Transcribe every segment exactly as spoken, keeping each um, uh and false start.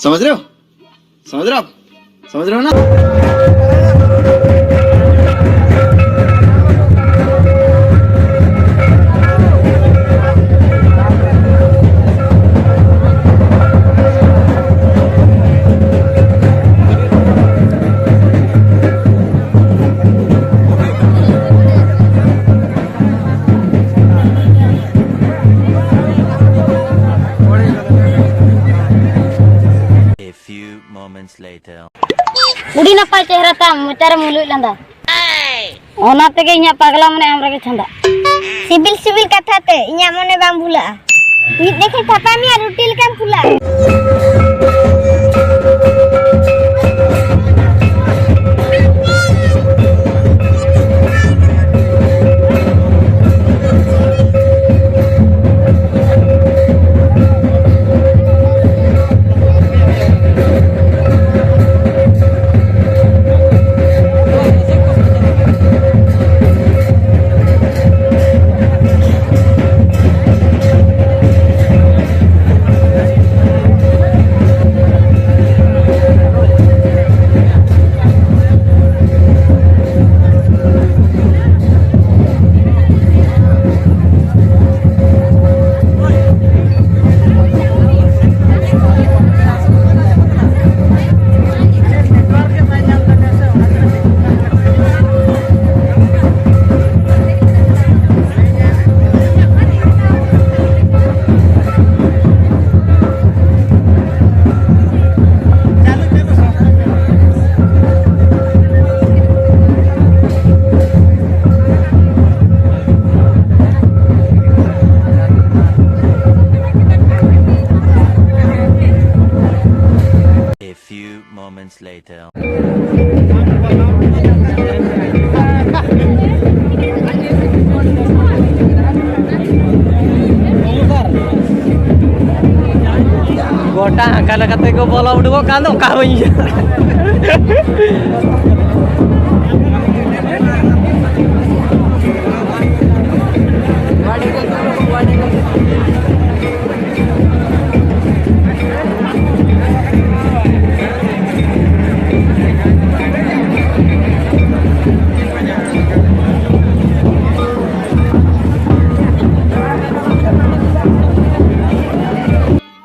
समझ रहे हो? समझ रहे हो आप? समझ रहे हो ना? A few moments later. ᱟᱹᱰᱤ ᱱᱟᱯᱟᱭ ᱪᱮᱦᱨᱟ ᱛᱟᱢ, ᱢᱚᱪᱟᱨᱮ ᱢᱩᱞᱩᱡ ᱞᱟᱸᱫᱟ᱾ ᱚᱱᱟ ᱛᱮᱜᱮ ᱤᱧᱟᱹᱜ ᱯᱟᱜᱽᱞᱟ ᱢᱚᱱᱮ ᱟᱢ ᱨᱮᱜᱮ ᱪᱷᱟᱸᱫᱟ᱾ ᱥᱤᱵᱤᱞ ᱥᱤᱵᱤᱞ ᱠᱟᱛᱷᱟ ᱛᱮ ᱤᱧᱟᱹᱜ ᱢᱚᱱᱮ ᱵᱟᱝ ᱵᱷᱩᱞᱟᱹᱜᱼᱟ᱾ ᱢᱤᱫ ᱫᱮᱠᱷᱮ ᱛᱷᱟᱯᱟ ᱢᱮᱭᱟ ᱨᱩᱴᱤ ᱞᱮᱠᱟᱢ ᱯᱷᱩᱞᱟᱹᱜᱼᱟ᱾ A few moments later. ᱜᱚᱴᱟ ᱦᱟᱸᱠᱟ ᱞᱮᱠᱟᱛᱮ ᱠᱚ ᱵᱚᱞᱚ ᱩᱰᱩᱠᱚᱜ ᱠᱟᱱ ᱫᱚ, ᱚᱠᱟ ᱦᱚᱸ ᱵᱟᱹᱧ ᱵᱩᱡᱷᱟᱹᱣ᱾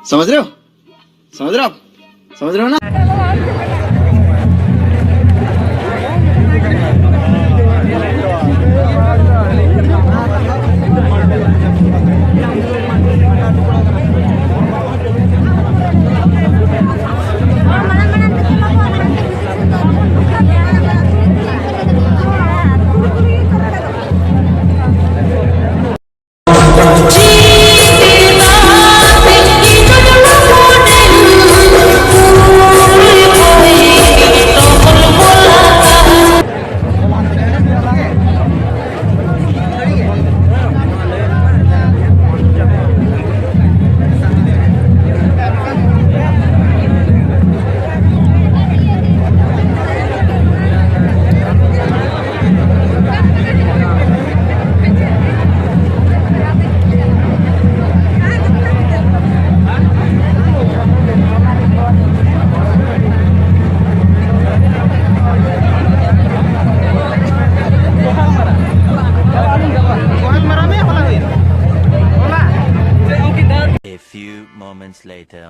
समझ रहे हो? समझ रहे हो आप? समझ रहे हो ना? A few moments later.